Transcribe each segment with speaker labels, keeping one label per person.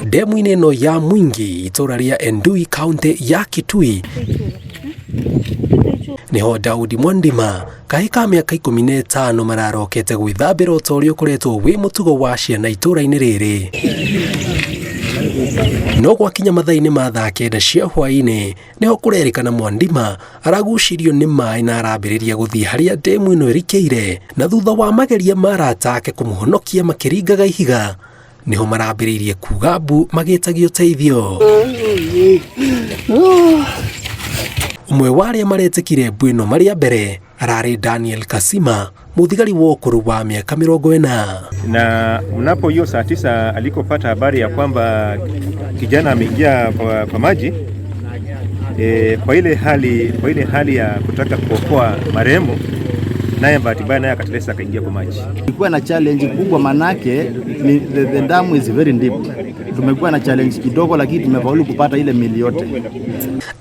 Speaker 1: Ndemu-inĩ ĩno ya Mwingi, itũra rĩa Endui, kaunti ya Kitui, niho Daudi Mwandima, kahĩ ka mĩaka 15, mararokete gwĩthambĩra ota ũrĩa ũkoretwo wĩ mũtugo wa ciana itũra-inĩ rĩrĩ. No gwakinya mathaa-inĩ ma thaa 9 cia hwaĩ-inĩ, nĩho kũrerĩkana Mwandima aragucirio nĩ maĩ na arambĩrĩria gũthiĩ harĩa ndemu ĩno ĩrikĩire, na thutha wa mageria ma arata ake kũmũhonokia makĩringaga ihiga, niho marambĩrĩirie kuga mbu magĩtagia ũteithio. Ũmwe wa arĩa maretĩkire mbu ĩno marĩ a mbere ararĩ Daniel Kasima, mũthigari wa ũkũrũ wa mĩaka 40.
Speaker 2: Na mnapo hiyo saa 9 alikopata habari ya kwamba kijana ameingia kwa maji kwa ile hali ya kutaka kuokoa marehemu, naye bahati mbaya naye akateleza akaingia kwa maji.
Speaker 3: Ilikuwa na challenge kubwa manake ni, the dam is very deep. Tumekuwa na challenge kidogo, lakini tumefaulu kupata ile mili yote.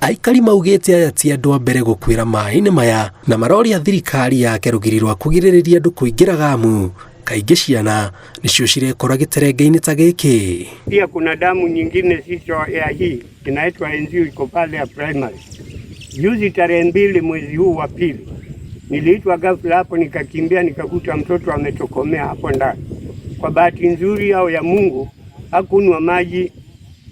Speaker 1: Aikari maugĩte aya ti andũ a mbere gũkuĩra maĩ-inĩ maya, na maroria thirikari yake rũgiri rwa kũgirĩrĩria andũ kũingĩra gamu. Kaingĩ ciana nĩcio cirekora gĩterenge-inĩ ta gĩkĩ.
Speaker 4: Pia kuna damu nyingine sio ya hii inaitwa Enzio, iko pale ya primary. Juzi tarehe 2 mwezi huu wa pili niliitwa ghafla hapo, nikakimbia nikakuta mtoto ametokomea hapo ndani. Kwa bahati nzuri au ya Mungu hakunywa maji,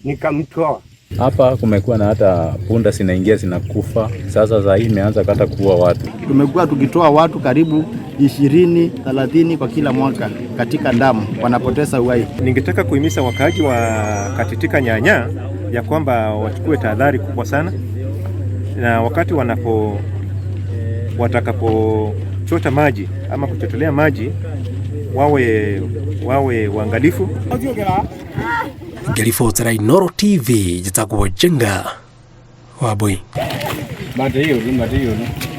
Speaker 4: nikamtoa.
Speaker 5: Hapa kumekuwa na hata punda zinaingia zinakufa. Sasa saa hii imeanza hata kuua watu.
Speaker 3: Tumekuwa tukitoa watu karibu 20 30 kwa kila mwaka katika damu, wanapoteza uhai.
Speaker 2: Ningetaka kuhimiza wakaaji wa Katitika Nyanya ya kwamba wachukue tahadhari kubwa sana, na wakati watakapochota maji ama kuchotelea maji wawe waangalifu.
Speaker 1: Ngĩribotera Inooro TV, njĩtagwo Njenga Wambui.